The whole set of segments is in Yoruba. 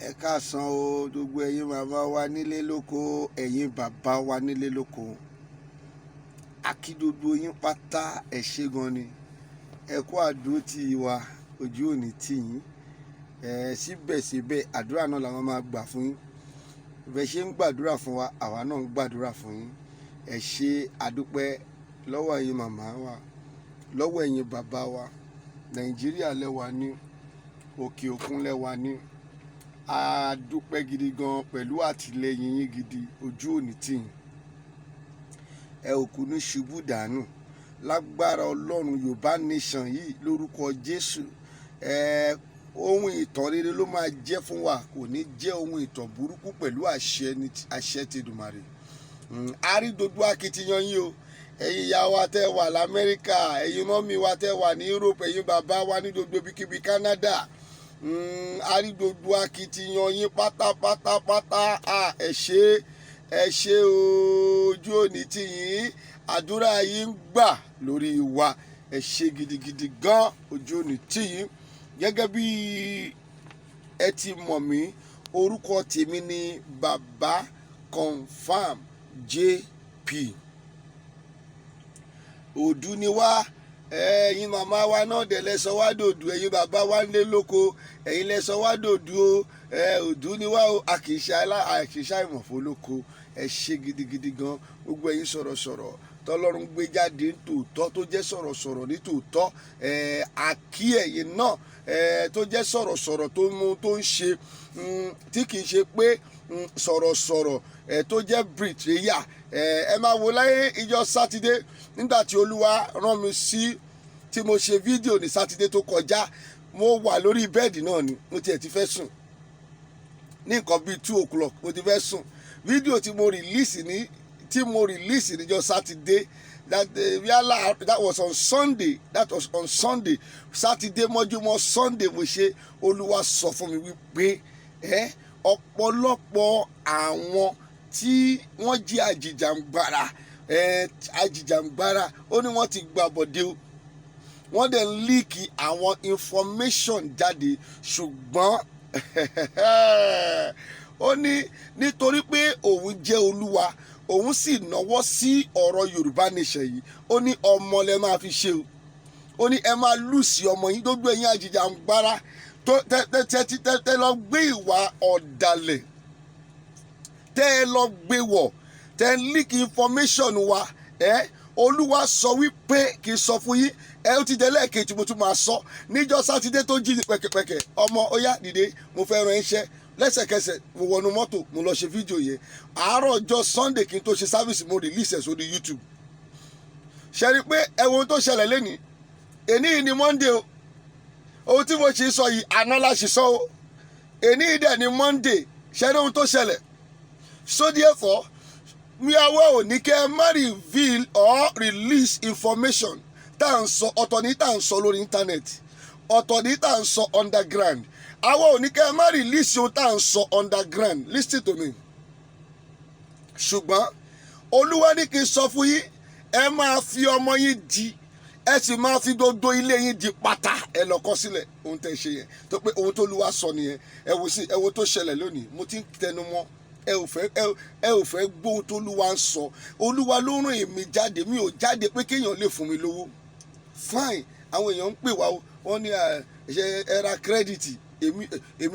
Ẹ káàsán o, gbogbo ẹ̀yin màmá wa nílé lóko, ẹ̀yin bàbá wa nílé lóko. A kí gbogbo yín pátá, ẹ ṣé gan ni. Ẹ kú àdúrótì wa, ojú ò ní tì yín. Ẹ síbẹ̀síbẹ̀, àdúrà náà làwọn máa gbà fún yín. Bẹ́ẹ̀ ṣe ń gbàdúrà fún wa, àwa náà ń gbàdúrà fún yín. Ẹ ṣé, àdúpẹ́ lọ́wọ́ ẹ̀yin màmá wa, lọ́wọ́ ẹ̀yin bàbá wa. Nàìjíríà lẹ́wà ní, òkè òkun lẹ́wà ní. A dúpẹ́ gidi gan pẹ̀lú àtìlẹ́yìn yín gidi, ojú ò ní tì yín. Ẹ ò kú ní ṣubú dànù. Lágbára Ọlọ́run, Yorùbá Nation yìí, lórúkọ Jésù, ẹ ohun ìtàn rere ló máa jẹ́ fún wa, kò ní jẹ́ ohun ìtàn burúkú pẹ̀lú àṣẹ ní àṣẹ tEdùmarè. A rí gbogbo akitiyan yín o, ẹ̀yin ìyá wa tẹ́ wà lamẹ́ríkà, ẹ̀yin mummy wa tẹ́ wà ní Europe, ẹ̀yin bàbá wa ní gbogbo ibikíbi, Canada. A rí gbogbo akitiyan yín pátápátápátá. Ẹ ṣé, ẹ ṣé o, ojú ò ní tì yín. Àdúrà yín ń gbà lórí wa. Ẹ ṣé gidigidi gan, ojú ò ní tì yín. Gẹ́gẹ́ bí ẹ ti mọ̀ mí, orúkọ tèmi ni Bàbá Confam JP. Òdu ni wá. Ẹ̀yin màmá wa náà dẹ̀ lẹ sọ wá dòdù, ẹ̀yin bàbá wa ń lé lóko, ẹ̀yin lẹ sọ wá dòdù o. Òdu ni wá o, a kì í ṣe àìmọ̀fólóko. Ẹ ṣé gidigidi gan, gbogbo ẹ̀yin sọ̀rọ̀sọ̀rọ̀ tọ́lọ́run gbé jáde ní tòótọ́, tó jẹ́ sọ̀rọ̀sọ̀rọ̀ ní tòótọ́. Àkí ẹ̀yin náà tó jẹ́ sọ̀rọ̀sọ̀rọ̀ tó mú tó ń ṣe, tí kì í ṣe pé sọ̀rọ̀sọ̀rọ̀ tó jẹ́ betrayer. Ẹ máa wo láyé ìjọ Sátidé, nígbà tí Olúwa rán mi sí, tí mo ṣe fídíò ní Sátidé tó kọjá, mo wà lórí bed náà ni, mo tiẹ̀ ti fẹ́ sùn ní nǹkan bíi 2 o'clock, mo ti fẹ́ sùn. Fídíò tí mo release níjọ́ Sátidé, that yálà, that was on Sunday, that was on Sunday, Sátidé mọ́júmọ́ Sunday mo ṣe. Olúwa sọ fún mi wípé ẹ ọ̀pọ̀lọpọ̀ àwọn tí wọ́n jẹ́ àjìjàǹgbara, ẹ àjìjàǹgbara, ó ní wọ́n ti gbàbọ̀dé o, wọ́n dẹ̀ ń leak àwọn information jáde. Ṣùgbọ́n ó ní nítorí pé òun jẹ́ Olúwa, òun sì náwó sí ọ̀rọ̀ Yorùbá Nation yìí, ó ní ọmọ lẹ máa fi ṣe o. Ó ní ẹ máa lose ọmọ yín. Gbogbo ẹ̀yin àjìjàǹgbara tó tẹ tẹ tẹ tẹ lọ gbé ìwà ọ̀dàlẹ̀, tẹ́ ẹ lọ gbé wọ̀, tẹ́ ń leak information wa, ẹ Olúwa sọ wípé kì í sọ fún yín. Ẹ ó ti jẹ lẹ́ẹ̀kejì, mo tún máa sọ níjọ́ Sátidé tó jí ní pẹ̀kẹ̀pẹ̀kẹ̀, ọmọ ó yá, dìde, mo fẹ́ ran iṣẹ́. Lẹ́sẹ̀kẹsẹ̀ mo wọnú mọ́tò, mo lọ ṣe fídíò yẹn. Àárọ̀ ọjọ́ Sunday, kí n tó ṣe service, mo release ẹ̀ sórí YouTube. Ṣe rí i pé ẹ wo ohun tó ṣẹlẹ̀ lẹ́nìí? Èní yìí ni Monday o. Ohun tí mo ṣe sọ yìí, àná la ṣe sọ o. Èní yìí dẹ̀ ni Monday. Ṣe rí ohun tó ṣẹlẹ̀? So therefore, mi àwọ̀ ò ní kẹ́ ẹ má reveal or release information tá à ń sọ. Ọ̀tọ̀ ní tá à ń sọ lórí internet, ọ̀tọ̀ ní tá à ń sọ underground. Àwọ̀ ò ní kẹ́ ẹ má release ohun tá à ń sọ underground. Listen to me. Ṣùgbọ́n Olúwa ní kí n sọ fún yín, ẹ máa fi ọmọ yín di, ẹ sì máa fi gbogbo ilé yín di pátá. Ẹ lọ kọ sílẹ̀ ohun tẹ́ ṣe yẹn, tó pé ohun tó Olúwa sọ nìyẹn. Ẹ wo sí, ẹ wo tó ṣẹlẹ̀ lónìí. Mo ti ń tẹnu mọ́, ẹ ò fẹ́ gbóhun tó Olúwa ń sọ. Olúwa ló rán èmi jáde. Mi ò jáde pé kéèyàn lè fún mi lówó. Fine, àwọn èèyàn ń pè wá o, wọ́n ní ṣe ẹ ra credit. Èmi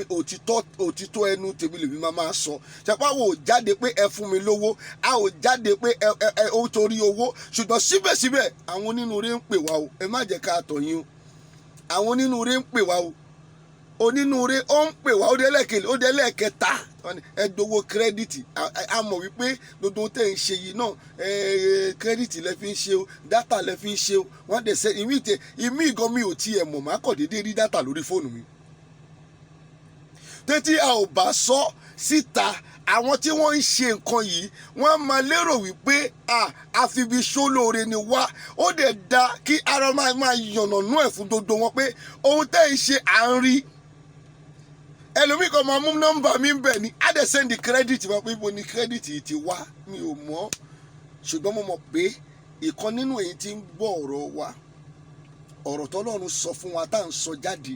òtítọ́ ẹnu tèmi lèmi máa sọ. Ṣàpá wo ò jáde pé ẹ fún mi lówó, a ò jáde pé ẹ ó torí owó. Ṣùgbọ́n síbẹ̀síbẹ̀, àwọn onínúure ń pè wá o. Ẹ má jẹ́ ká tọ̀ yín o. Àwọn onínúure ń pè wá o. Onínúure ó ń pè wá. Ó dé lẹ́ẹ̀kejì, ó dé lẹ́ẹ̀kẹta, ẹ gbowó credit. A mọ̀ wípé gbogbo tẹ̀ ń ṣe yìí náà, credit lẹ fi ń ṣe o, data lẹ fi ń ṣe o. Wọ́n dẹ̀ sẹ́ ìmí tẹ ìmí gan, mi ò tiẹ̀ mọ̀, má kọ̀ déédéé rí data lórí fóònù mi. Tètè a ò bá sọ síta, àwọn tí wọ́n ń ṣe nǹkan yìí, wọ́n máa lérò wípé àfibi sólóore ni wá. Ó dẹ̀ da kí ara máa yànnànú ẹ̀ fún gbogbo wọn pé ohun tẹ́ ń ṣe, à ń rí. Ẹlòmíì kan máa mú nọ́mbà mi ń bẹ̀ ní, á dẹ̀ send credit wọn pé ibo ni credit yìí ti wá, mi ò mọ̀. Ṣùgbọ́n mo mọ̀ pé ìkan nínú èyí tí ń gbọ́ ọ̀rọ̀ wa, ọ̀rọ̀ tọ́lọ́run sọ fún wa tá à ń sọ jáde,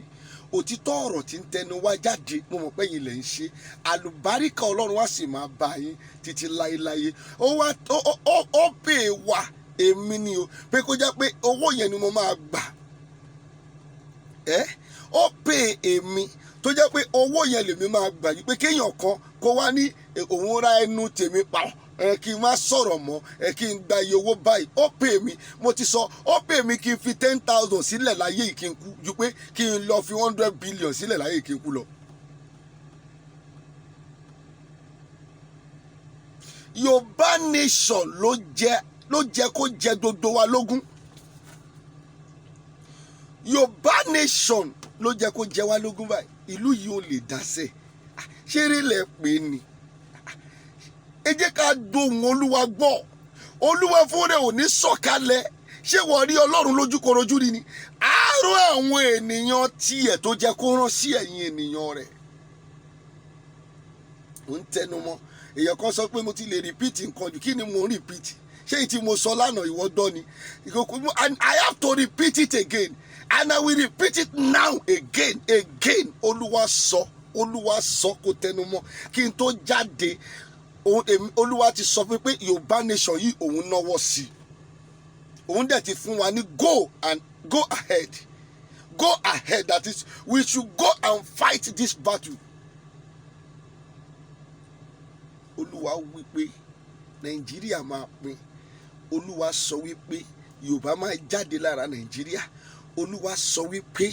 Òtítọ́ ọ̀rọ̀ tí ń tẹnu wá jáde, mo mọ̀ pé yín lẹ̀ ń ṣe. Àlùbáríkà Ọlọ́run wá sì máa bá yín títí láéláé. Ó wá ó pè wá, èmi ni o, pé kó jẹ́ pé owó yẹn ni mo máa gbà. Ẹ́ ó pè èmi tó jẹ́ pé owó yẹn lèmi máa gbà yìí, pé kéèyàn kan kó wá ní òun ra ẹnu tèmi pa ẹ, kí n má sọ̀rọ̀ mọ́ ẹ, kí n gba iye owó báyìí. Ó pè mí, mo ti sọ, ó pè mí kí n fi 10,000 sílẹ̀ láyé yìí kí n kú ju pé kí n lọ fi 100 billion sílẹ̀ láyé yìí kí n kú lọ. Yorùbá nation ló jẹ́ kó jẹ gbogbo wa lógún. Yorùbá nation ló jẹ́ kó jẹ wá lógún báyìí. Ìlú yìí ò lè dáṣẹ́ ṣeré lẹ pé ni. Ẹ jẹ́ ká dohùn Olúwa gbọ́. Olúwa fúnra ò ní sọ̀kalẹ̀. Ṣé wọ́n rí Ọlọ́run lójúkorojú rí ni? Àárọ̀ àwọn ènìyàn tiẹ̀ tó jẹ́ kó rán sí ẹ̀yìn ènìyàn rẹ̀ ò ń tẹnu mọ́. Èèyàn kan sọ pé mo ti lè repeat nǹkan jù. Kí ni mo ń repeat? Ṣé èyí tí mo sọ lánàá ìwọ gbọ́ ni? And I have to repeat it again and I will repeat it now again again. Olúwa sọ, Olúwa sọ, kó tẹnu mọ́. Kí n tó jáde, Olúwa ti sọ fún mi pé Yorùbá nation yìí, òun náwó sí i, òun dẹ̀ ti fún wa ní go and go ahead, go ahead. That is, we should go and fight this battle. Olúwa wí pé Nàìjíríà máa pín. Olúwa sọ wípé Yorùbá máa jáde lára Nàìjíríà. Olúwa sọ wípé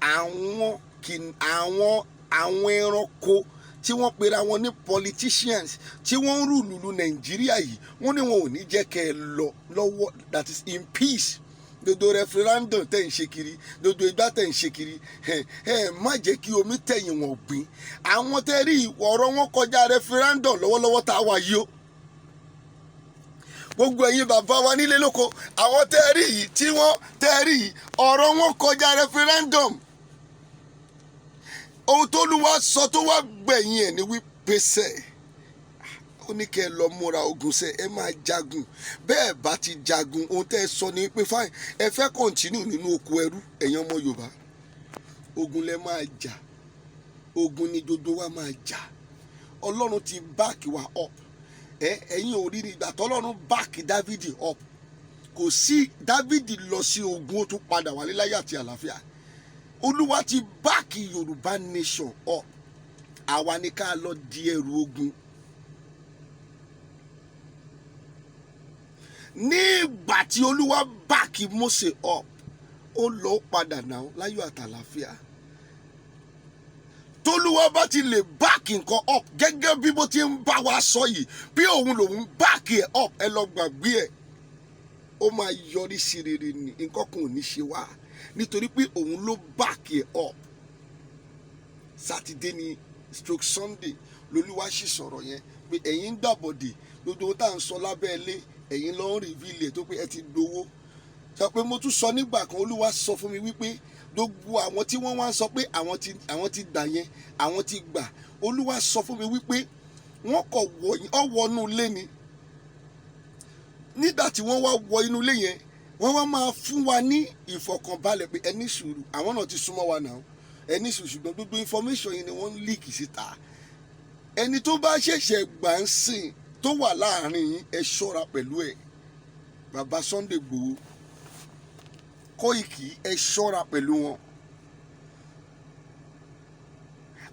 àwọn ẹranko tí wọ́n pera wọn ní politicians tí wọ́n ń rule ìlú Nàìjíríà yìí, wọ́n ní wọn ò ní jẹ́ kẹ́ ẹ lọ lọ́wọ́, that is, in peace. Gbogbo referendum tẹ̀ ń ṣe kiri, gbogbo ìgbà tẹ̀ ń ṣe kiri, ẹ ẹ má jẹ́ kí omi tẹ̀yìn wọ̀n gbìn. Àwọn tẹ́ rí, ọ̀rọ̀ wọn kọjá referendum lọ́wọ́lọ́wọ́ tá a wà yìí o. Gbogbo ẹ̀yin bàbá wa nílé lóko, àwọn tẹ́ rí yìí tí wọ́n tẹ́ rí yìí, ọ̀rọ̀ wọn kọjá referendum. Ohun tó Olúwa sọ tó wá gbẹ̀yìn ẹ̀ ní wípé sẹ́, ó ní kẹ́ ẹ lọ múra ogun sẹ́, ẹ máa jagun. Bẹ́ẹ̀ bá ti jagun, ohun tẹ́ ẹ sọ ni pé fine, ẹ fẹ́ continue nínú oko ẹrú. Ẹ̀yin ọmọ Yorùbá, ogun lẹ máa jà, ogun ni gbogbo wa máa jà. Ọlọ́run ti back wa up. Ẹ ẹ̀yin ò rí ni ìgbà tọ́lọ́run back Dávidi up, kò sí Dávidi lọ sí ogun, ó tún padà wálé láyé àti àlàáfíà. Olúwa ti back Yorùbá nation up. Àwa ni ká lọ di ẹrù ogun. Nígbà tí Olúwa back Mósè up, ó lọ padà náà láyọ̀ àtàlàáfíà. Tólúwa bá ti lè back nǹkan up gẹ́gẹ́ bí bó ti ń bá wa sọ yìí, bí òun lòun back ẹ̀ up, ẹ lọ gbàgbé ẹ̀, ó máa yọrí sí rere ni. Nǹkan kan ò ní ṣe wá nítorí pé òun ló back ẹ̀ up. Sátidé ni stroke Sunday lolúwa sì sọ̀rọ̀ yẹn pé ẹ̀yin ń gbàbọ̀dè. Gbogbo ohun tá à ń sọ lábẹ́ ilé, ẹ̀yin ló ń reveal ẹ̀ tó pé ẹ ti gbowó. Sọ pé mo tún sọ nígbà kan, Olúwa sọ fún mi wípé gbogbo àwọn tí wọ́n wá ń sọ pé àwọn ti gbà yẹn, àwọn ti gbà, Olúwa sọ fún mi wípé wọ́n kọ̀ wọ ọ wọnú ilé ni. Nígbà tí wọ́n wá wọ inú ilé yẹn, wọ́n wá máa fún wa ní ìfọ̀kànbalẹ̀ pé ẹ ní sùúrù, àwọn náà ti súnmọ́ wa náà, ẹ ní sùúrù. Ṣùgbọ́n gbogbo information yìí ni wọ́n ń leak síta. Ẹni tó bá ṣẹ̀ṣẹ̀ gbà ń sìn tó wà láàrin yín, ẹ ṣọ́ra pẹ̀lú ẹ̀. Bàbá Sunday Igboho, Kóìkì, ẹ ṣọ́ra pẹ̀lú wọn.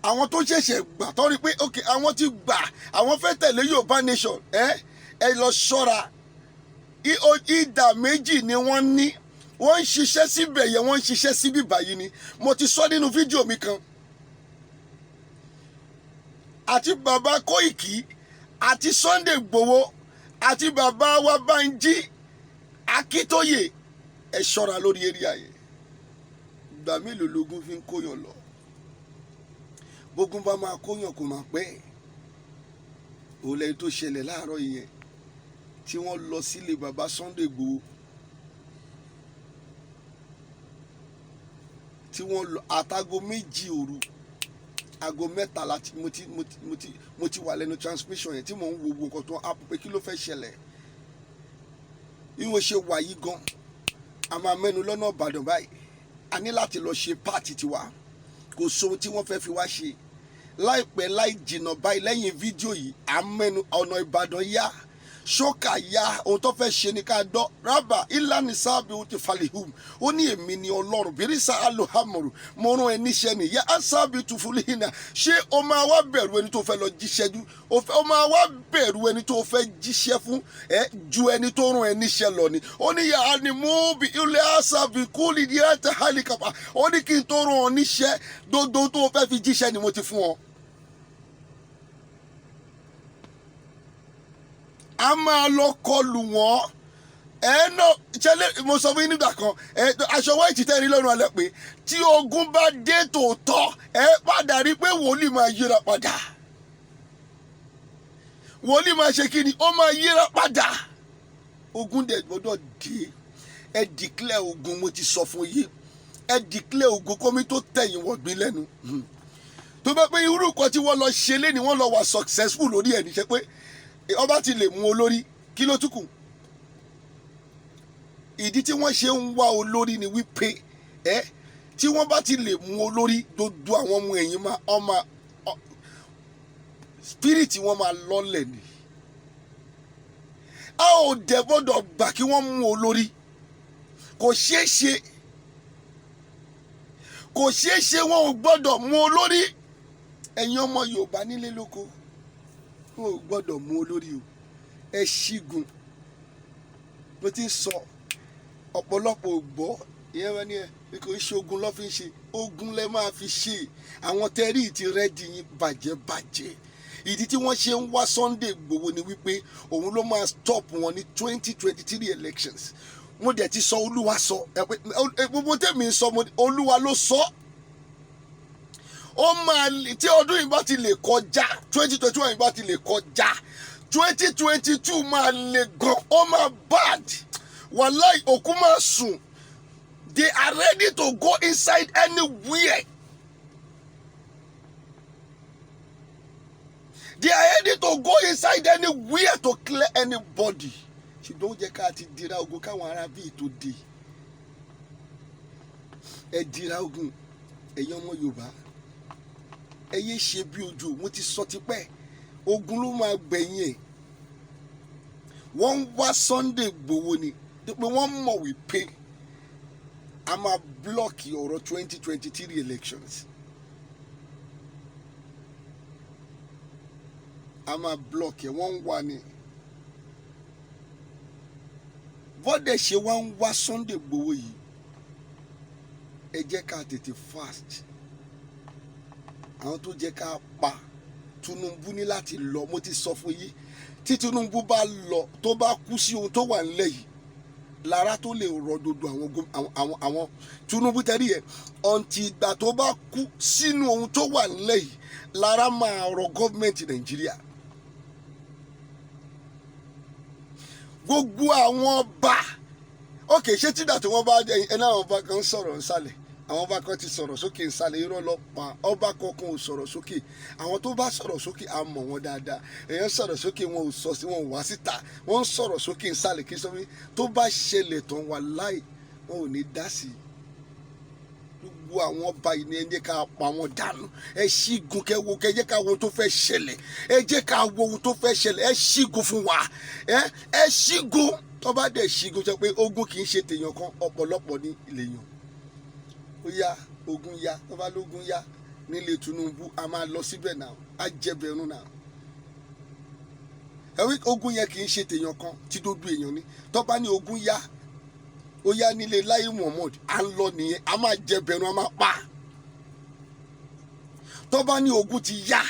Àwọn tó ṣẹ̀ṣẹ̀ gbà tó rí pé ok, àwọn ti gbà, àwọn fẹ́ tẹ̀lé Yorùbá nation, ẹ lọ ṣọ́ra. Ìdà méjì ni wọ́n ní, wọ́n ń ṣiṣẹ́ síbẹ̀ yẹn, wọ́n ń ṣiṣẹ́ síbí báyìí ni. Mo ti sọ nínú fídíò mi kan, àti bàbá Kóìkì àti Sunday Igboho àti bàbá wa Bánjí Akíntóyè, ẹ ṣọ́ra lórí area yẹn. Ìgbà mélòó lógún fi ń kóyàn lọ? Bógún bá máa kóyàn, kò máa pẹ́. Òun lẹ́yìn tó ṣẹlẹ̀ láàárọ̀ yẹn tí wọ́n lọ sílé bàbá Sunday Igboho, tí wọ́n lọ àtàgò 2 òru, aago 3 láti mo ti wà lẹ́nu transmission yẹn tí mò ń wo gbogbo nǹkan tó ń app pé kí ló fẹ́ ṣẹlẹ̀. Bí mo ṣe wà yìí gan, a máa mẹ́nu lọ́nà Ìbàdàn báyìí. A ní láti lọ ṣe part tiwa. Kò sóhun tí wọ́n fẹ́ fi wá ṣe. Láìpẹ́ láì jìnnà báyìí, lẹ́yìn fídíò yìí, à ń mẹ́nu ọ̀nà Ìbàdàn yá ṣókà ya. Ohun tó fẹ́ ṣe ni ká gbọ́. Rábà ìlànà sábẹ́ ó ti falihum, ó ní èmi ni Ọlọ́run bírísà aluhamuru, mo rán ẹ níṣẹ́ ni yá asábì tufulihina. Ṣé o máa wá bẹ̀rù ẹni tó fẹ́ lọ jíṣẹ́ ju o máa wá bẹ̀rù ẹni tó fẹ́ jíṣẹ́ fún ẹ ju ẹni tó rán ẹ níṣẹ́ lọ ni? Ó ní yà á ni mú bí ilé asábì kúlì ní ẹ tẹ hálíkàpà. Ó ní kí n tó rán ọ níṣẹ́, gbogbo tó fẹ́ fi jíṣẹ́ ni mo ti fún ọ. A máa lọ kọlù wọ́n. Ẹ náà ṣẹlẹ̀, mo sọ fún yín nígbà kan, ẹ aṣọ white tẹ́ rí lọ́rùn alẹ́ pé tí ogun bá dé tòótọ́, ẹ padà rí pé wòlíì máa yíra padà. Wòlíì máa ṣe kí ni? Ó máa yíra padà. Ogun dẹ̀ gbọ́dọ̀ dé. Ẹ declare ogun, mo ti sọ fún yín. Ẹ declare ogun kómi tó tẹ̀yìn wọ̀gbìn lẹ́nu. Tó bá pé irú nǹkan tí wọ́n lọ ṣe lé ni wọ́n lọ wà successful lórí ẹ̀, níṣẹ́ pé ọba ti lè mú olórí, kí ló tún kù? Ìdí tí wọ́n ṣe ń wá olórí ni wípé ẹ tí wọ́n bá ti lè mú olórí, gbogbo àwọn ọmọ ẹ̀yìn máa ọmọ spirit wọn máa lọ́lẹ̀ ni. A ò dẹ̀ gbọ́dọ̀ gbà kí wọ́n mú olórí. Kò ṣeé ṣe, kò ṣeé ṣe, wọn ò gbọ́dọ̀ mú olórí. Ẹ̀yin ọmọ Yorùbá nílé lóko, wọn ò gbọ́dọ̀ mú olórí o. Ẹ ṣígun. Mo ti ń sọ, ọ̀pọ̀lọpọ̀ ò gbọ́. Ìyẹn wọn ni ẹ kò ṣe ogun lọ́ fi ń ṣe. Ogun lẹ máa fi ṣe. Àwọn tẹ́rì ti rẹ́dí yín bàjẹ́ bàjẹ́. Ìdí tí wọ́n ṣe ń wá Sunday Igboho ni wípé òun ló máa stop wọn ní 2023 elections. Mo dẹ̀ ti sọ, Olúwa sọ gbogbo tèmi ń sọ, Olúwa ló sọ. Ó máa tí ọdún yìí bá ti lè kọjá, 2021 yìí bá ti lè kọjá, 2022 máa le gan, ó máa bad. Wàláì, òkú máa sùn. They are ready to go inside anywhere. They are ready to go inside anywhere to clear anybody. Ṣùgbọ́n ó jẹ́ ká ti dira ogun káwọn ará bíi tó dé. Ẹ dira ogun, ẹ̀yin ọmọ Yorùbá. Ẹ yé ṣe bí ojú. Mo ti sọ tipẹ́, ogun ló máa gbẹ̀yìn ẹ̀. Wọ́n ń wá Sunday Igboho ni pé wọ́n mọ̀ wípé a máa block ọ̀rọ̀ 2023 elections. A máa block ẹ̀. Wọ́n ń wá ni. Bọ́dẹ̀ ṣe wá ń wá Sunday Igboho yìí, ẹ jẹ́ ká tètè fast. Àwọn tó jẹ́ ká pa Tinubu ní láti lọ. Mo ti sọ fún yín, tí Tinubu bá lọ, tó bá kú sí ohun tó wà nílẹ̀ yìí, lára tó lè rọ gbogbo àwọn Tinubu tẹ́lẹ̀ yẹn. Ọ̀ǹtì ìgbà tó bá kú sínú ohun tó wà nílẹ̀ yìí, lára máa rọ gọ́ọ̀mẹ̀ntì Nàìjíríà. Gbogbo àwọn ọba, ok, ṣé tígbà tí wọ́n bá ẹ náà, ọba kan sọ̀rọ̀ nsàlẹ̀, àwọn ọba kan ti sọ̀rọ̀ sókè nsàlẹ̀. Irọ́ lọ pa. Ọba kankan ò sọ̀rọ̀ sókè. Àwọn tó bá sọ̀rọ̀ sókè, a mọ̀ wọ́n dáadáa. Èèyàn sọ̀rọ̀ sókè, wọn ò sọ sí, wọn ò wá síta. Wọ́n ń sọ̀rọ̀ sókè nsàlẹ̀. Kí sọ pé tó bá ṣẹlẹ̀ tán, wà láì wọn ò ní dá sí i. Gbogbo àwọn ọba yìí ni ẹ jẹ́ ká pa wọn dànù. Ẹ ṣígun kẹ wo, kẹ jẹ́ ká wo ohun tó fẹ́ ṣẹlẹ̀. Ẹ jẹ́ ká wo ohun tó fẹ́ ṣẹlẹ̀. Ẹ ṣígun fún wa. Ẹ ṣígun. Tó bá dẹ̀ ṣígun, sọ pé ogun kì í ṣe tèèyàn kan, ọ̀pọ̀lọpọ̀ ní lèèyàn. Ó yá, ogun yá. Tó bá lógun yá nílé Tinubu, a máa lọ síbẹ̀ náà, á jẹbẹ̀rún náà. Ẹwí ogun yẹn kì í ṣe tèèyàn kan, tí dúdú èèyàn ni. Tó bá ní ogun yá, ó yá nílé Lai Muhammed, à ń lọ nìyẹn, a máa jẹbẹ̀rún, a máa pa. Tó bá ní ogun ti yá,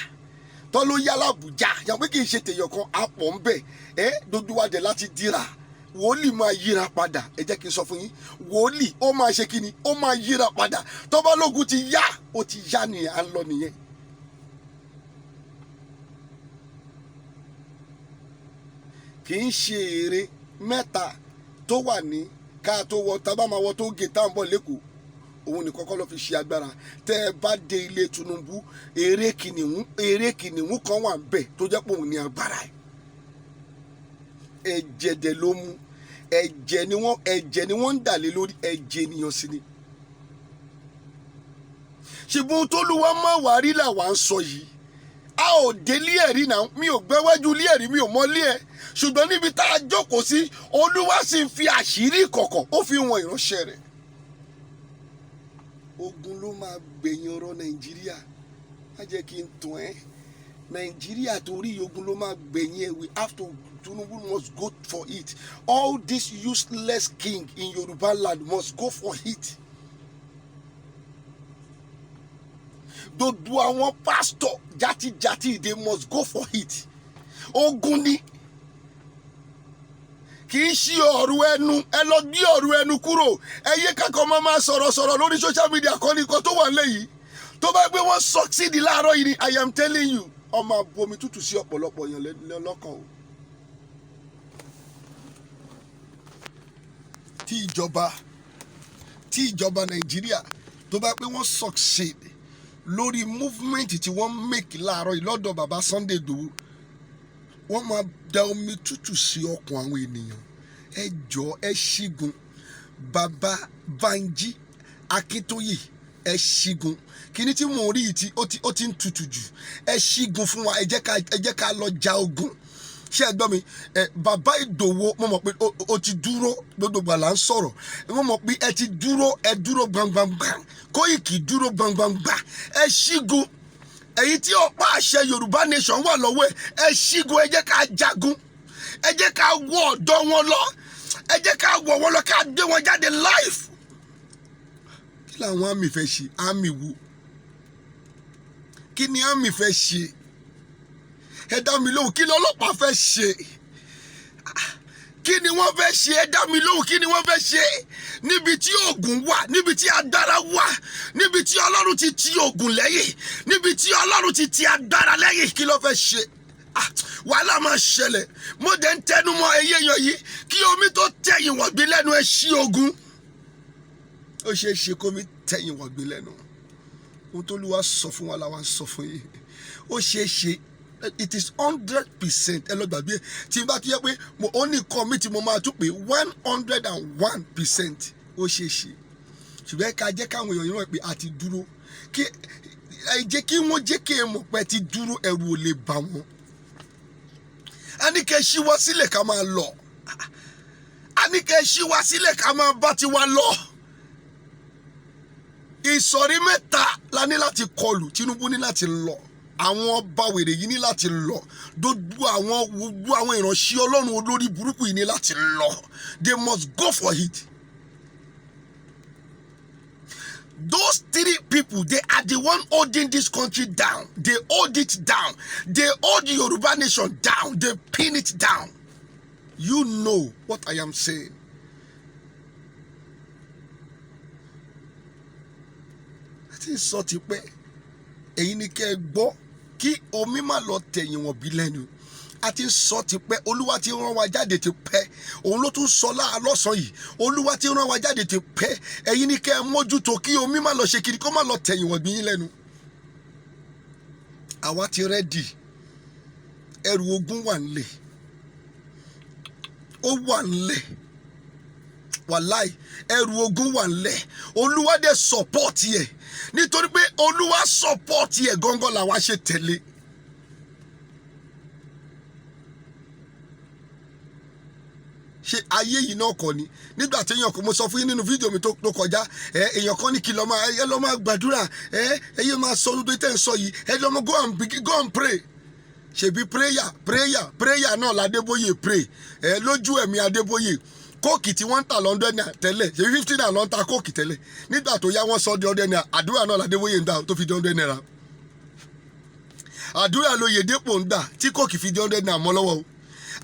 tó ló yá l'Àbújá, yàn pé kì í ṣe tèèyàn kan, a pọ̀ ń bẹ̀. Ẹ dodo wa dẹ̀ láti dira. Wòlíì máa yíra padà. Ẹ jẹ́ kí n sọ fún yín, wòlíì ó máa ṣe kí ni? Ó máa yíra padà. Tó bá lógun ti yá, ó ti yá nìyẹn, à ń lọ nìyẹn. Kì í ṣe èrè mẹ́ta tó wà ní ká tó wọ tábà máa wọ tó gé tá à ń bọ̀ lẹ́kọ̀ọ́, òun ní kọ́kọ́ ló fi ṣe agbára. Tẹ́ ẹ bá dé ilé Tinubu, èrè kìnìún kan wà ń bẹ̀ tó jẹ́ pé òun ní agbára ẹ̀. Ẹ̀jẹ̀ dẹ̀ ló mú. Ẹ̀jẹ̀ ni wọ́n ń dà lé lórí. Ẹ̀jẹ̀ ènìyàn sí ni. Ṣùgbọ́n tólúwa má wàá rí làwa ń sọ yìí. A ò délé ẹ̀rí náà, mi ò gbẹ́wájú ilé ẹ̀rí, mi ò mọ ilé ẹ̀, ṣùgbọ́n níbi tá a jókòó sí, Olúwa sì ń fi àṣírí ìkọ̀kọ̀, ó fi wọn ìránṣẹ́ rẹ̀. Ogun ló máa gbẹ̀yìn ọ̀rọ̀ Nàìjíríà. Má jẹ́ kí n tàn ẹ́. Nàìjíríà torí ogun ló máa gbẹ̀yìn ẹ̀. We have to, Tinubu must go for it. All this useless king in Yoruba land must go for it. Gbogbo àwọn pásítọ̀ játijàti, they must go for it. Ogun ni, kì í ṣe ọ̀rọ̀ ẹnu. Ẹ lọ gbé ọ̀rọ̀ ẹnu kúrò. Ẹ yé kankan máa máa sọ̀rọ̀ sọ̀rọ̀ lórí social media kan ní nǹkan tó wà nílẹ̀ yìí. Tó bá gbé wọn succeed láàárọ̀ yìí ni, I am telling you, ọmọ abomi tútù sí ọ̀pọ̀lọpọ̀ èèyàn lọ́kàn o. Tí ìjọba Nàìjíríà tó bá pé wọ́n succeed lórí movement tí wọ́n make láàárọ̀ yìí lọ́dọ̀ bàbá Sunday Igboho, wọ́n máa da omi tútù sí ọkàn àwọn ènìyàn. Ẹ jọ, ẹ ṣígun. Bàbá Banji Akíntóyè, ẹ ṣígun. Kíní tí mò ń rí yìí tí ó ti ń tutù jù, ẹ ṣígun fún wa. Ẹ jẹ́ ká lọ ja ogun. Ṣé ẹ gbọ́ mi? Ẹ bàbá Ìdòwò, mo mọ̀ pé o ti dúró. Gbogbo ìgbà là ń sọ̀rọ̀. Mo mọ̀ pé ẹ ti dúró, ẹ dúró gbangbangba. Kóìkì dúró gbangbangba. Ẹ ṣígun. Èyí tí ọ̀pá àṣẹ Yorùbá nation wà lọ́wọ́ ẹ, ẹ ṣígun. Ẹ jẹ́ ká jagun. Ẹ jẹ́ ká wọ ọ̀dọ̀ wọn lọ. Ẹ jẹ́ ká wọ̀ wọn lọ, ká gbé wọn jáde live. Kí làwọn army fẹ́ ṣe? Army wo? Kí ni army fẹ́ ṣe? Ẹ dá mi lóhùn. Kí lọ́lọ́pàá fẹ́ ṣe? Kí ni wọ́n fẹ́ ṣe? Ẹ dá mi lóhùn. Kí ni wọ́n fẹ́ ṣe níbi tí oògùn wà, níbi tí agbára wà, níbi tí Ọlọ́run ti ti oògùn lẹ́yìn, níbi tí Ọlọ́run ti ti agbára lẹ́yìn? Kí ló fẹ́ ṣe? Ah, wàhálà máa ṣẹlẹ̀. Mo dẹ̀ ń tẹnu mọ́ ẹyẹ èèyàn yìí, kí omi tó tẹ̀yìn wọ̀gbìn lẹ́nu, ẹ ṣí ogun. Ó ṣeé ṣe kómi tẹ̀yìn wọ̀gbìn lẹ́nu. Ohun tó lùwà sọ fún wa làwa ń sọ fún yìí. Ó ṣeé ṣe, it is 100%. Ẹ lọ gbàgbé. Tí n bá ti yẹ pé mo ó ní nǹkan mi tí mo máa tún pé 101%, ó ṣeé ṣe. Ṣùgbọ́n ká jẹ́ káwọn èèyàn yìí rọ̀ pé a ti dúró. Kí ẹ jẹ́ kí wọ́n jẹ́ kí ẹ mọ̀ pé ẹ ti dúró, ẹ̀rù ò lè bà wọ́n. A ní kẹ́ ẹ ṣí wá sílẹ̀ ká máa lọ. A ní kẹ́ ẹ ṣí wá sílẹ̀ ká máa bá tiwa lọ. Ìsọ̀rí mẹ́ta la ní láti kọlù. Tinubu ní láti lọ, àwọn ọba wèrè yìí ní láti lọ, gbogbo àwọn ìránṣẹ́ Ọlọ́run olórí burúkú yìí ní láti lọ. They must go for it. Those three people, they are the one holding this country down. They hold it down. They hold the Yoruba nation down. They pin it down. You know what I am saying. Àti sọ ti pẹ́, èyí ni kẹ́ ẹ gbọ́, kí omi má lọ tẹ̀yìn wọ̀n bí lẹ́nu. A ti sọ ti pẹ́. Olúwa ti rán wa jáde ti pẹ́. Òun ló tún sọ láàlọ́sàn yìí. Olúwa ti rán wa jáde ti pẹ́. Ẹ̀yin ni kẹ́ ẹ mójútó, kí omi má lọ ṣe kiri, kó má lọ tẹ̀yìn wọ̀n bí yín lẹ́nu. Àwa ti ready. Ẹrù ogun wà nílẹ̀, ó wà nílẹ̀. Wàláì, ẹrù ogun wà nílẹ̀. Olúwa dẹ̀ support ẹ̀. Nítorí pé Olúwa support ẹ̀ gángan làwa ṣe tẹ̀lé. Ṣe ayé yìí náà kọ́ ni? Nígbà tí èèyàn kan, mo sọ fún yín nínú fídíò mi tó kọjá ẹ, èèyàn kan ní kí lọ máa, ẹ lọ máa gbàdúrà, ẹ yé máa sọ gbogbo tẹ́ ń sọ yìí, ẹ lọ máa go and begin, go and pray. Ṣebí prayer, prayer, prayer náà ládébóyè pray ẹ lójú ẹ̀mí Adébóyè. Coke tí wọ́n ń tà lọ́ndẹ̀ náà tẹ́lẹ̀, ṣebí 50 naira ló ń ta Coke tẹ́lẹ̀. Nígbà tó yá, wọ́n sọ di 100 naira. Àdúrà náà ládébóyè ń gbà tó fi di 100 naira. Àdúrà lóyèdèpò ń gbà tí Coke fi di 100 naira mọ́ lọ́wọ́ o.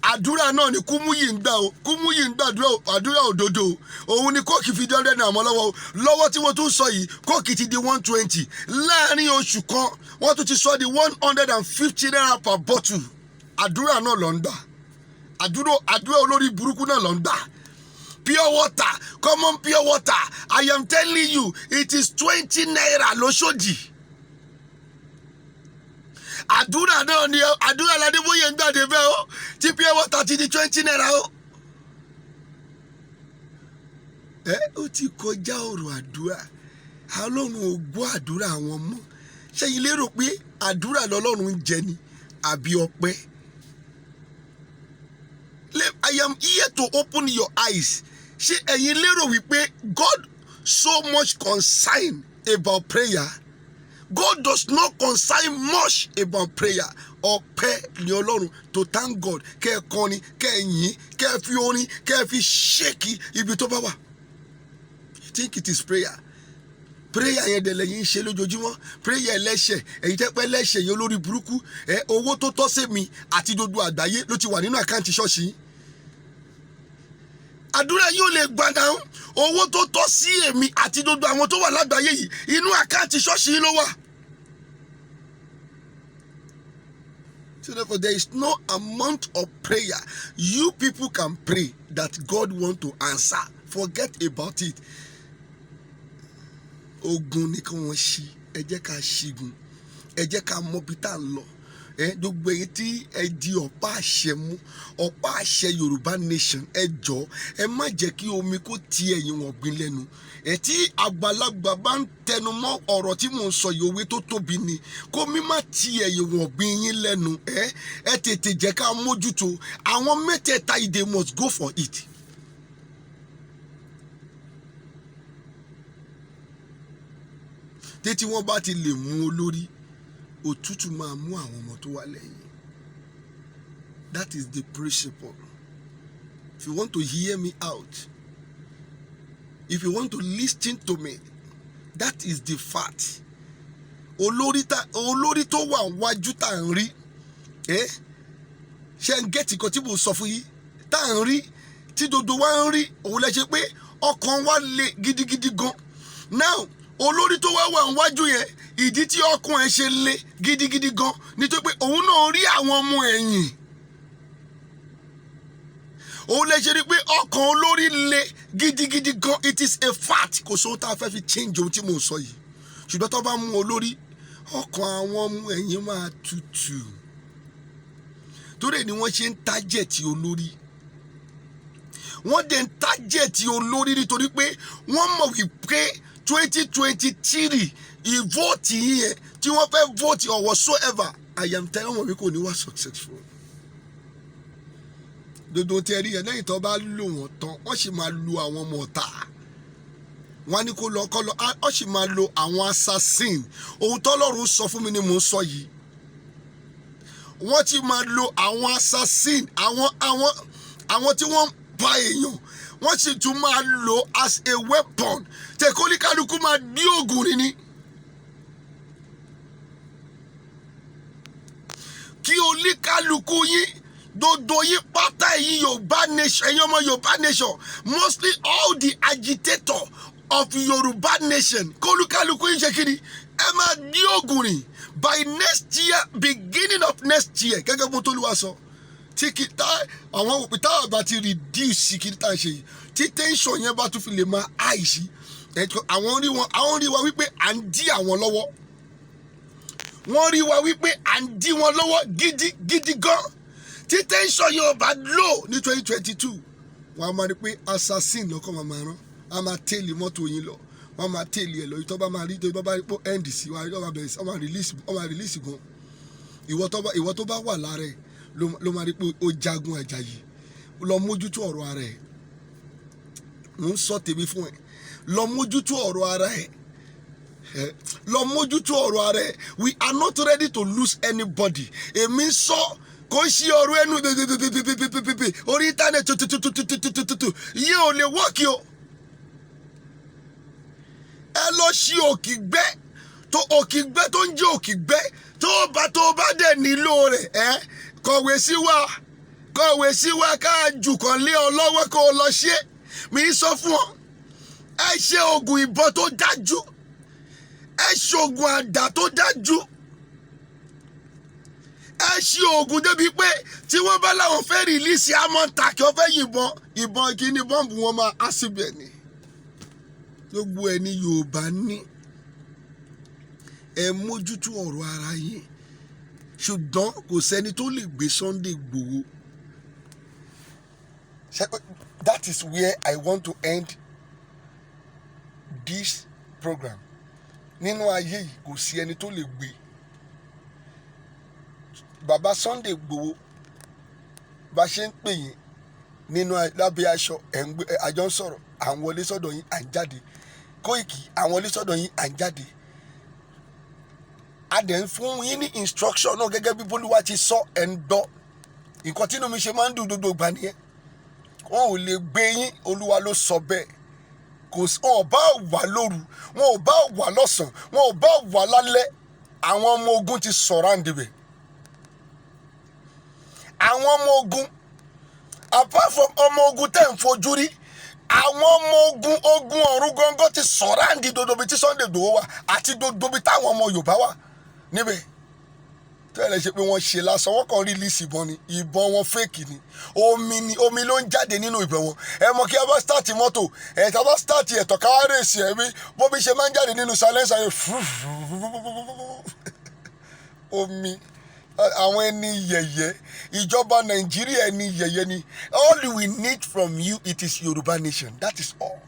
Àdúrà náà ni Kúmúyì ń gbà o. Kúmúyì ń gbàdúrà o, àdúrà òdodo o. Òun ni Coke fi di 100 naira mọ́ lọ́wọ́ o. Lọ́wọ́ tí wọ́n tún sọ yìí, Coke ti di 120. Láàrin oṣù kan, wọ́n tún ti sọ di 150 naira per bottle. Àdúrà náà ló ń gbà. Àdúrà olórí burúkú náà ló ń gbà. Pure water, common pure water, I am telling you, it is 20 naira lóṣòdì. Àdúrà náà ni, àdúrà ládébóyè ń gbàdé bẹ́ẹ̀ o, tí pure water ti di 20 naira o. Ẹ ó ti kọjá ọ̀rọ̀ àdúrà. Ọlọ́run ò gbọ́ àdúrà àwọn mọ́. Ṣé yín lérò pé àdúrà lọ́lọ́run ń jẹ ni àbí ọpẹ́? I am here to open your eyes. Ṣé ẹ̀yin lérò wípé God so much concern about prayer? God does not concern much about prayer. Ọpẹ́ ni Ọlọ́run, to thank God, kẹ́ ẹ kọrin, kẹ́ ẹ yìn, kẹ́ ẹ fi orin, kẹ́ ẹ fi shake ibi tó bá wà. You think it is prayer? Prayer yẹn dẹ̀ lẹ́yìn ń ṣe lójoojúmọ́, prayer ẹlẹ́ṣẹ̀. Ẹ̀yin tẹ́ pẹ́ lẹ́ṣẹ̀ yẹn, olórí burúkú ẹ, owó tó tọ́ sí mi àti gbogbo àgbáyé ló ti wà nínú account ṣọ́ọ̀ṣì yín. Àdúrà yóò lè gbà náà. Owó tó tọ́ sí èmi àti gbogbo àwọn tó wà lágbàáyé yìí, inú account ṣọ́ọ̀ṣì yín ló wà. So therefore, there is no amount of prayer you people can pray that God want to answer. Forget about it. Ogun ni kí wọ́n ṣí. Ẹ jẹ́ ká ṣígun. Ẹ jẹ́ ká mọ ibi tá à ń lọ. Ẹ gbogbo èyí tí ẹ di ọ̀pá àṣẹ mú, ọ̀pá àṣẹ Yorùbá nation, ẹ jọ, ẹ má jẹ́ kí omi kó ti ẹ̀yìn wọ̀n gbin lẹ́nu. Ẹ tí àgbàlagbà bá ń tẹnu mọ́ ọ̀rọ̀ tí mò ń sọ yìí, òwe tó tóbi ni. Kó mi má ti ẹ̀yìn wọ̀n gbin yín lẹ́nu. Ẹ tètè jẹ́ ká mójútó àwọn mẹ́tẹ̀ẹ̀ta yìí. They must go for it. Títí wọ́n bá ti lè mú olórí, òtútù máa mú àwọn ọmọ tó wà lẹ́yìn. That is the principle. If you want to hear me out, if you want to listen to me, that is the fact. Olórí ta, olórí tó wà wájú tá à ń rí, ẹ ṣe ń get nǹkan tí mo sọ fún yín, tá à ń rí, tí gbogbo wa ń rí, òun lẹ ṣe pé ọkàn wa le gidigidi gan. Now, olórí tó wá wà níwájú yẹn, ìdí tí ọkàn ẹ ṣe le gidigidi gan nítorí pé òun náà rí àwọn ọmọ ẹ̀yìn. Òun lè ṣe rí pé ọkàn olórí le gidigidi gan. It is a fact. Kò sóhun tá a fẹ́ fi change ohun tí mò ń sọ yìí, ṣùgbọ́n tó bá mú olórí, ọkàn àwọn ọmọ ẹ̀yìn máa tutù. Torí ẹ̀ ni wọ́n ṣe ń target olórí. Wọ́n dẹ̀ ń target olórí nítorí pé wọ́n mọ̀ wípé 2023 ìvote yẹn tí wọ́n fẹ́ vote or whatsoever, I am telling wọn wípé kò ní wá successful. Gbogbo tí ẹ rí yẹn, lẹ́yìn tó bá lò wọ́n tán, wọ́n sì máa lu àwọn ọmọ ọ̀tá wọ́n á ní kó lọ kọ́ lọ, wọ́n sì máa lo àwọn assassin. Ohun tọ́lọ́run sọ fún mi ni mò ń sọ yìí. Wọ́n ti máa lo àwọn assassin, àwọn tí wọ́n ń pa èèyàn. Wọ́n sì tún máa lò as a weapon tẹ kóníkálukú máa gbé ògùn rí ni. Kí oníkálukú yín, gbogbo yín pátá, ẹ̀yin Yorùbá nation, ẹ̀yin ọmọ Yorùbá nation, mostly all the agitator of Yorùbá nation, kólúkálukú yín ṣe kí ni, ẹ máa gbé ògùn rìn by next year, beginning of next year. Gẹ́gẹ́ bó tó lù wá sọ, tí kì tá àwọn òpin táwọn bá ti reduce kí tá à ń ṣe yìí, tí tension yẹn bá tún fi lè máa àìsí, àwọn rí wọn, àwọn rí wa wípé à ń dí àwọn lọ́wọ́. Wọ́n rí wa wípé à ń dí wọn lọ́wọ́ gidi gidi gan. Tí tension yẹn ò bá lò ní 2022, wọ́n á máa rí pé assassin lọ́kọ̀ máa máa rán, á máa tẹ̀lé mọ́tò yín lọ, wọ́n á máa tẹ̀lé ẹ̀ lọ. Ìtọ́ bá máa rí, tó bá rí pé end sí wa, wọ́n máa bẹ̀rẹ̀ sí, wọ́n máa release gan. Ìwọ tó bá wà lára ẹ̀ ló máa rí pé ó jagun àjàyè. Lọ mójútó ọ̀rọ̀ ara ẹ̀. Mò ń sọ tèmi fún ẹ. Lọ mójútó ọ̀rọ̀ ara ẹ̀. Lọ mójútó ọ̀rọ̀ ara ẹ̀. We are not ready to lose anybody. Èmi ń sọ, kò ń ṣe ọ̀rọ̀ ẹnu pèpèpèpèpèpè orí internet tutututututututu yìí ò lè work o. Ẹ lọ ṣí òkìgbẹ́ tó, òkìgbẹ́ tó ń jẹ́ òkìgbẹ́. Tó bá dẹ̀ nílò rẹ̀, ẹ kọ̀wé sí wa, kọ̀wé sí wa, ká jù kàn lé ọ lọ́wọ́ kó o lọ ṣe. Mi sọ fún ọ, ẹ ṣe oògùn ìbọn tó dájú, ẹ ṣe oògùn àdá tó dájú, ẹ ṣe oògùn débi pé tí wọ́n bá láwọn fẹ́ release amọ̀ǹta kí wọ́n fẹ́ yìnbọn, ìbọn kíní bọ́ǹbù wọn máa á síbẹ̀ ni. Gbogbo ẹ ní Yorùbá ní, ẹ mójútó ọ̀rọ̀ ara yín, ṣùgbọ́n kò sẹ́ni tó lè gbé Sunday Igboho. That is where I want to end this program. Nínú ayé yìí, kò sí ẹni tó lè gbé. Bàbá Sunday Igboho, bá ṣe ń pè yín nínú lábẹ́ aṣọ, ẹ̀ ń gbé àjọ ń sọ̀rọ̀, à ń wọlé sọ́dọ̀ yín, à ń jáde. Kóìkì, à ń wọlé sọ́dọ̀ yín, à ń jáde. A dẹ̀ ń fún yín ní instruction náà gẹ́gẹ́ bí Bólúwa ti sọ. Ẹ̀ ń gbọ́ nǹkan tínú mi ṣe máa ń dùn gbogbo ìgbà nìyẹn. Wọn ò lè gbé yín, Olúwa ló sọ bẹ́ẹ̀. Kò sí, wọn ò bá wà lóru, wọn ò bá wà lọ́sàn, wọn ò bá wà lálẹ́. Àwọn ọmọ ogun ti surround ibẹ̀. Àwọn ọmọ ogun, apart from ọmọ ogun tẹ̀ ń fojú rí, àwọn ọmọ ogun, ogun ọ̀run gangan ti surround gbogbo ibi tí Sunday Igboho wà àti gbogbo ibi táwọn ọmọ Yorùbá wà níbẹ̀. Tẹ́lẹ̀ ṣe pé wọ́n ṣe lásán, wọ́n kàn release ìbọn ni. Ìbọn wọn fake ni, omi ni, omi ló ń jáde nínú ìbọn wọn. Ẹ mọ̀ kí a bá start mọ́tò ẹ̀, tá a bá start ẹ̀tọ́ ká wá race ẹ̀, bí bóbi ṣe máa ń jáde nínú silencer yẹn, omi. Àwọn ẹni yẹ̀yẹ́, ìjọba Nàìjíríà, ẹni yẹ̀yẹ́ ni. All we need from you, it is Yorùbá nation, that is all.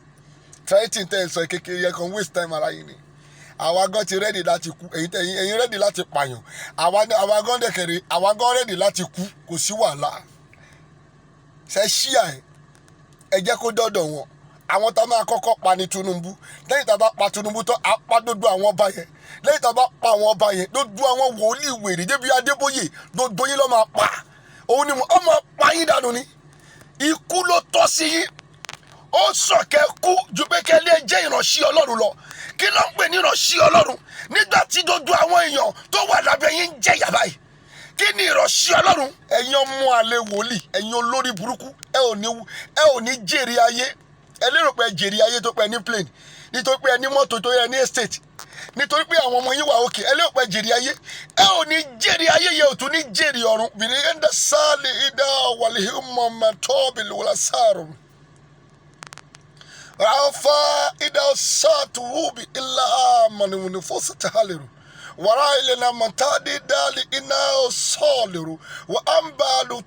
Threatening tẹ́ ẹ sọ kékeré yẹ kan, waste time ara yín ni. Àwa gan ti ready láti kú. Èyí tẹ ẹ̀yin ready láti pààyàn, àwa gan dẹ̀kẹ̀rẹ̀, àwa gan ready láti kú. Kò sí wàhálà. Ṣe ṣíà ẹ, ẹ jẹ́ kó dọ́dọ̀ wọn. Àwọn tá a máa kọ́kọ́ pa ní Tinubu. Lẹ́yìn tá a bá pa Tinubu tán, á pa gbogbo àwọn ọba yẹn. Lẹ́yìn tá a bá pa àwọn ọba yẹn, gbogbo àwọn wòlíì wèrè débi Adébóyè, gbogbo yín ló máa pa. Òun ni wọ́n máa pa yín dànù ni. Ikú ló tọ́ sí yín. Ó sọ̀kẹ́ kú ju pé kẹ́ lè jẹ́ ìránṣẹ́ Ọlọ́run lọ. Kí ló ń pè ní ìránṣẹ́ Ọlọ́run nígbà tí gbogbo àwọn èèyàn tó wà lábẹ́ yín ń jẹ̀yà báyìí? Kí ni ìránṣẹ́ Ọlọ́run? Ẹ̀yin ọmọ àlè wòlíì, ẹ̀yin olórí burúkú, ẹ ò ní jèrè ayé. Ẹ lérò pé ẹ jèrè ayé tó pẹ́ ní plane, nítorí pé ẹ ní mọ́tò, tó yẹ ní estate, nítorí pé àwọn ọmọ yín wà òkè. Ẹ lérò pé ẹ jèrè ayé. Ẹ ò ní jèrè ayé yẹ, ò tún ní jèrè ọ̀run. Bìrì ẹ̀ńdà sáàlì ìdá wàlíhìmọ̀ mọ̀tọ́bìlì wàlá sáàrùn rafa ida saatu wubi illa amanu fositaliru wara ilena mantadi dali ina soliru wa ambalu.